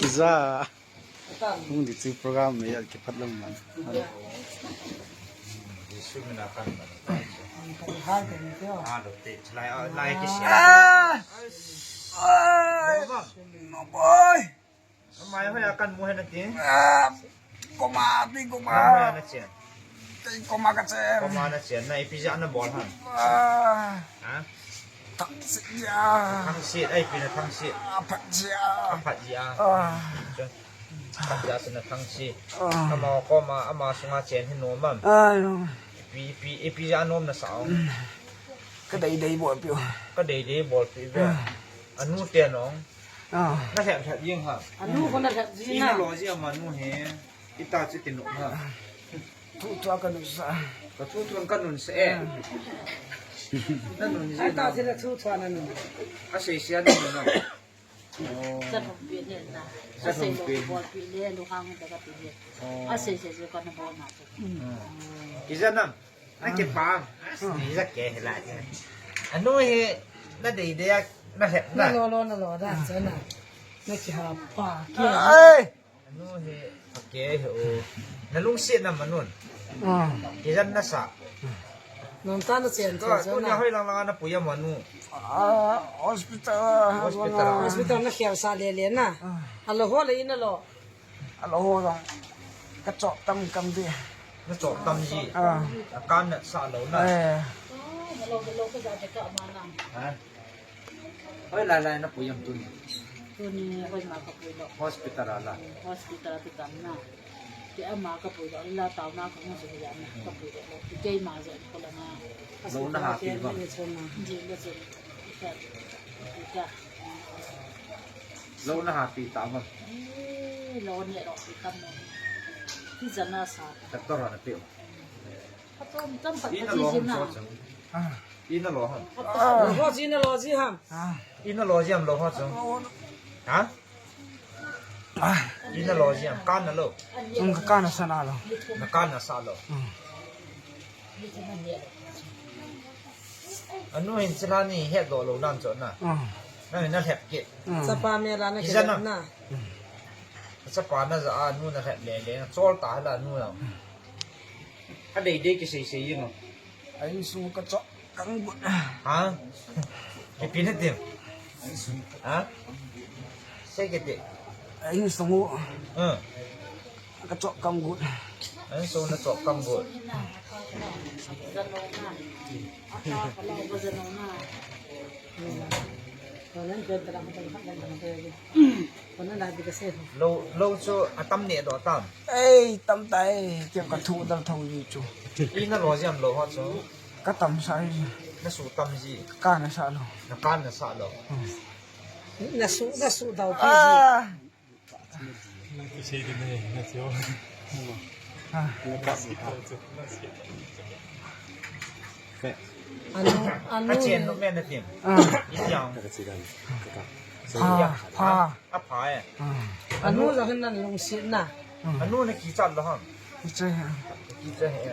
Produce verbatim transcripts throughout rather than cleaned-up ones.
Za. Hung di chu program me ya ki phat lang man. Ah! Ai! No boy! Mai hoya kan mu hena ti. Ah! Koma, ti koma. Mai hoya na chen. Kei koma ka chen. Koma na chen, na ipi ja na bol han. Ah. Ha? Thangsit ja. Thangsit, ai pi na thangsit. Ah, phat ja. Ah, phat ja. Ah. Phat ja sina thangsit. Ah. Ama koma, ama sunga chen hin nom am. Ah, no. Ipi, ipi, ipi ja nom na sao. Ka dei dei bol pi. Ka dei dei bol pi. Ah. Anu te nong. Ah. Na lhep lhep jing ha. Anu ko na lhep jing ha. Ina lo ji ama nu he. Ita chu ti nu ha. Thu thu ka nun sa. Ka thu thu ka nun sa e. Na nun ji. Ita chu na thu thu na nun. A sei sia na nun na. Sa thong pi ne na. Sa thong pi. Bol pi ne lu hang da ka pi ne. A sei sei ka na bol na. Ki ja nam. Na kipah. Ni ja ke hi lai. Anu hi na dei dei a na lhep na. Na lo lo na lo da cha na. Na kiha pa ke. Ai. Anu hi pa ke hi o. Na lungset na manun. Ah. Kijan na sa. Nang ta na chen cha na. Ko ni hoi lang lang na pui a manu. Ah, hospital. Hospital. Hospital na khel sa le le na. A lo ho le in a lo. A lo ho jong ka chop tam kam di. Na chop tam ji. Ah. A kan na sa lo na. Eh. Ha? Hoi lai lai na pui am tuni. Tuni hoi ma ka pui lo. Hospital a la. Hospital a tu tam na. Ti ama ka pui lo. La tau na ka mo su ya na ka pui lo. Ti kei ma je ko la na. Lo na ha pi ba. Ji le je. Ka. Ka. Lo na ha pi ta ma. Eh, lo ne lo pi tam mo. Ti jana sa. Doctor na pi. Ina lo ham so chang. Ina lo ham. Ho chi na lo ji ham. Ina lo ji ham lo ho chang. Ha? Ina lo ji ham. Kan na lo. Ung ka kan na sa na lo. Na kan na sa lo. Anu hin chila ni het lo lo nan cho na. Na ni na lhep ke. Chapa me la na ke na. Chapa na ja anu na lhep le le na chol ta la nu la. A dei dei kisei sei jing o. A insung ka chop kang gut. Ha? Ipi na ti? Ha? Sei kiti. A insung u. Hmm. Ka chop kang gut. A insung na chop kang gut. Lo, lo chu atam ne do tam. Ei, tam tai, kiam ka thu dal thong ji chu. Ina lo ji am lo ho chu. Ka tam sa ji. Na su tam ji. Ka na sa lo. Na kan na sa lo. Hmm. Na su, na su dau pi ji. Ah. Na ki sei di na, na ti o. Ah. Anu, anu. A chen no me na tim. Ah. I tiang. Ka chi dan. Ka ka. Pha, pha. A pha e. Ah. Anu lo hin nan lungset na. Ah. Anu na kichat lo ham. Kichat he. Kichat he.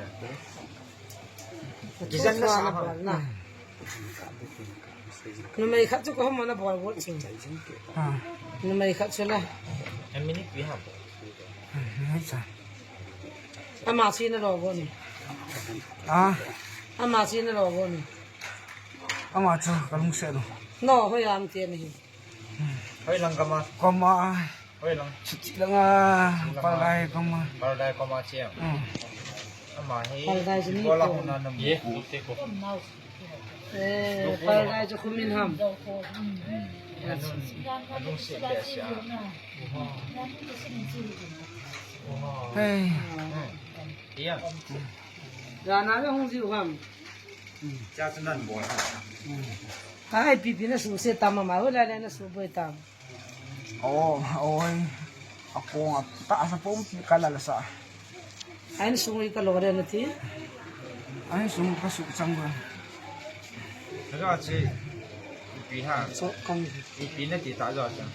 Kijan na sa ham. Numei khat chu ko ham na bol bol chu. Ah. Numei khat chu la. A minute pi ham. Ah, numei cha. Ama chi na lo go ni. Ah. Ama chi na lo go ni. Ama chu ka lungset lo. No, hoi am te ni. Hoi lang kama. Kama. Hoi lang. Chuti lang a. Chuti lang a. Paldai kama. Paldai kama chiang. Hmm. Ama hi. Paldai sini bola ko. Huna nam. Ye, ko te ko. Eh, paldai chu kumin ham. Anun, anun se be sia. Hey. Hmm. Iya. Jana le hung jiu ham. Cha chu nan bol. Hai, pipi na su se tam ma, hoi lai le na su boi tam. Oh, oi. A kong a ta sa pom ka la la sa. Ain sung i ka lo re na ti. Ain sung ka su chang ba. Ka chi. Pi ha. So kang. Pi na ti ta jo chang.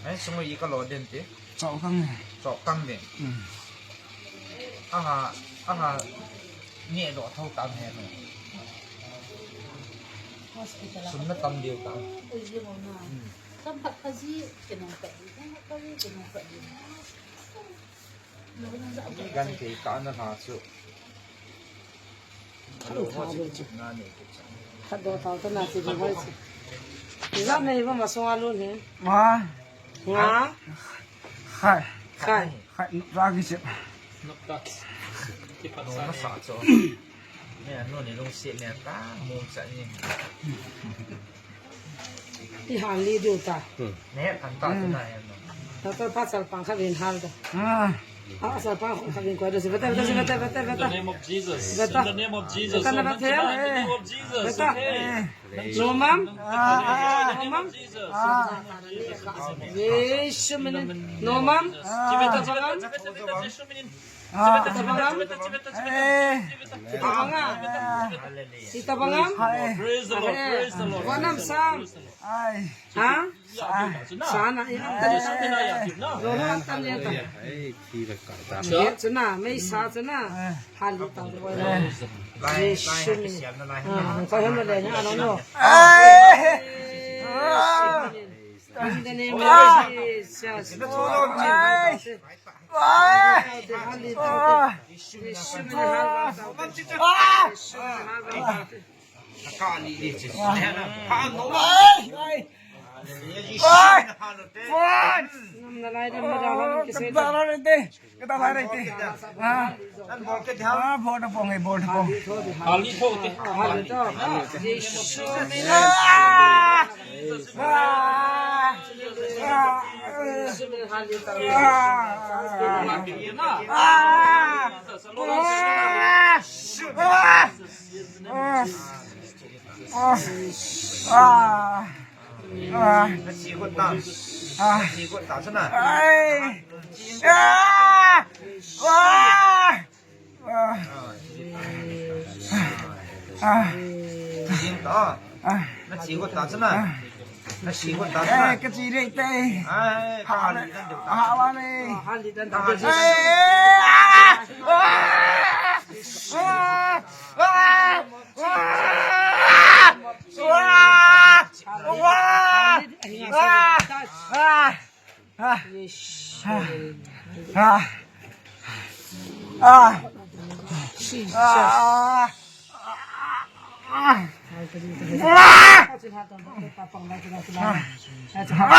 Ain sung i ka lo den ti. Chok kang. Chok kang den. Hmm. Aha, aha. Ni lo thau tam he no. Hospital. Sum na tam diu tam. Ui, ye mo na. Hmm. Tam pat ka ji ke nong ka. Gan kei ka na ha chu. Alo ho chu na ni ku cha. Khat do tau ta na chi do wai chi. Za me hi ba ma so alu ni. Ma. Nga. Khai. Khai. Khai. Ra ki se. Nok ta. Ki pat sa. Ne, ano ni lungset ne ta, mong sa ni. I hal li diu ta. Ne, kan ta tu na ya no. Ta ta pa sal pang kha vin hal ta. Ah. Ah, sal pang kha vin koi da si. Beta, beta, beta, beta, beta. In the name of Jesus. Beta. In the name of Jesus. Beta na beta. In the name of Jesus. Beta. Okay. No, ma'am. Ah, ah, ah. No, ma'am. Jesus. Ah. Yesu minin. No, ma'am. Ah. Beta, beta, beta, beta, beta, Yesu minin. Ah. Chibeta, chibeta, chibeta, chibeta, chibeta, chibeta. Eh. Chibeta. Chibeta. Hallelujah. Chibeta. Hai. Praise the Lord, praise the Lord. Wanam sam. Ai. Ha? Sa na, ya. Ai. Lolo antam ya ta. Ai, thi la ka ta. Ye chuna, mei sa chuna. Hal ta. Lai, lai, ha, kisiam na lai. Ah, ko hem le na, no, no. Ai. In the name of Jesus. Ai. Ah. Ah. Ah. Na chi got ta chuna. Na chi got ta chuna. Eh, ka chi rei te. Ai, ha le. Ha wa le. Ha le dan ta. Eh, ah. Ah. Ah. Ah. Ah. Ah. Ah.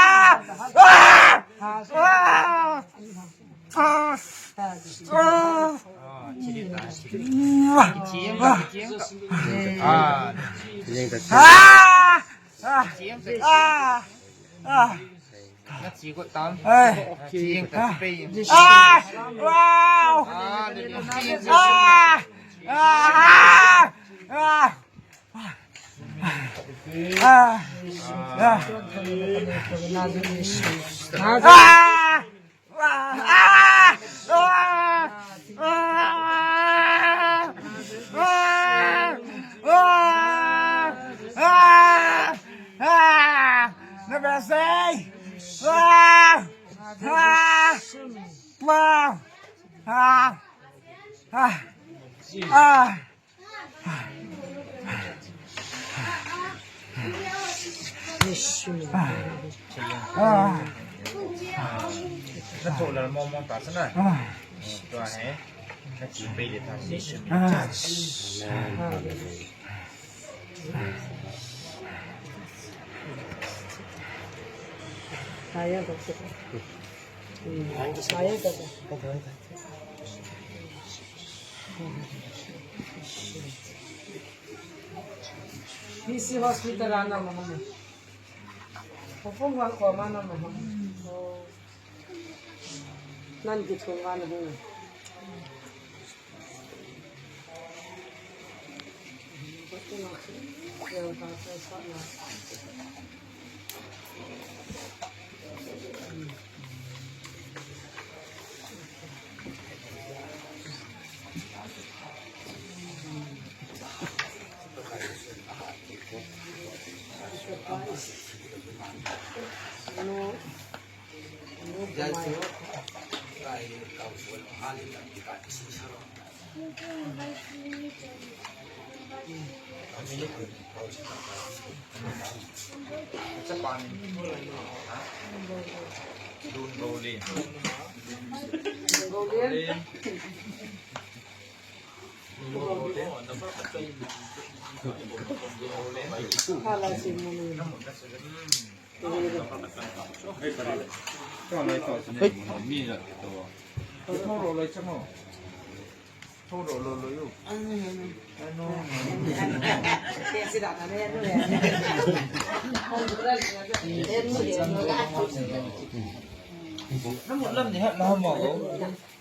Ah. Ah. Ah. Ah. Ah. P C hospital a na ma hung. Hopung wa ko ma na ma hung. Nan ki thung wa na hung.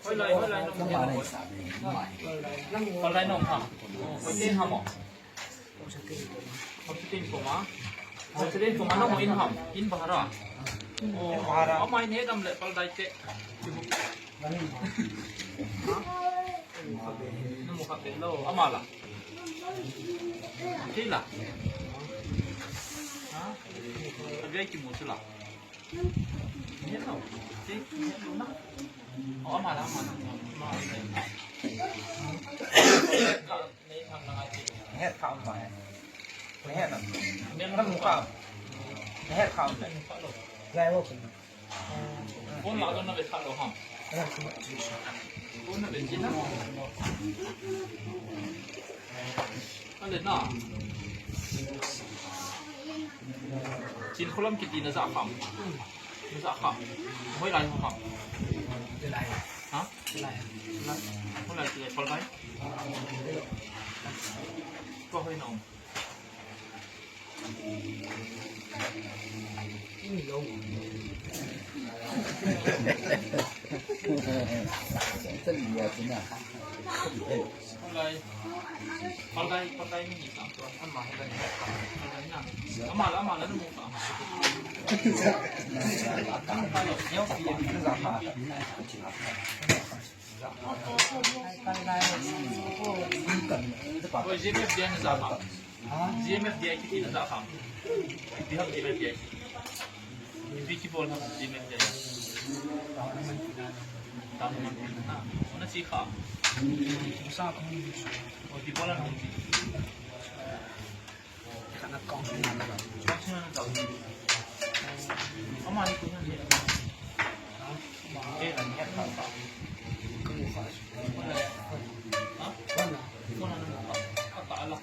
Hoilai, hoilai, nong. Hoilai nong ha. Hoilai ha mo. Hospital koma. Hospital koma nong in ham. In bahara. Oh, bahara. Amai ne dam le pal dai te. Namo khat ve lou. Amala. Thei la. Ha? Agai kimu chu la. Phone la dong na ve kha lou ham. Phone na ve chin na. Ale na. Chin kholam kiti na ja kham. Na ja kham. Hoilai ho ham. Hoilai. Ha? Hoilai. Hoilai ti pal bai. Ko hoi na. Oi, G M F D I na ja kham. G M F D I kiti na ja kham. Ipi ham G M F D I. Ipi kibol ham G M F D I. Tang man na. Ona si kha. Sa ko. Oi, kibol ham. Kana kong na na. Kong na na. Ama ni ko na ni. Eh, na ni ha. Ko ni fa. Ha? Ko na. Ko na na. Ka ta la.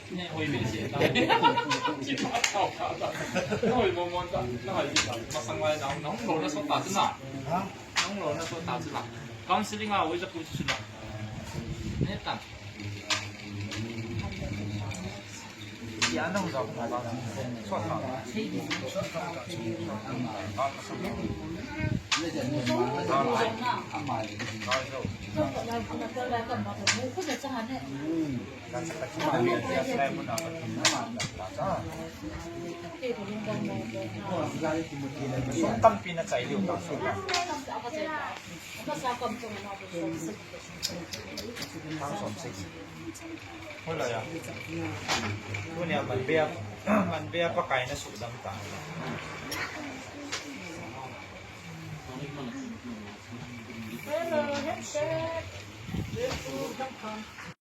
Ne hoi be si ta. Si pa ta ka ta. Hoi mo mo ta. Na hoi ta. Masang lai na. Na hung lo na so ta na. Ha? Na hung lo na so ta na. Counseling a hoi ja ku si na. Ne ta. Sum tampi na chai liu ta. Tang som sik. Hoilai a. Tunia man bia, man bia Pakai na sudam ta. Hello, headset.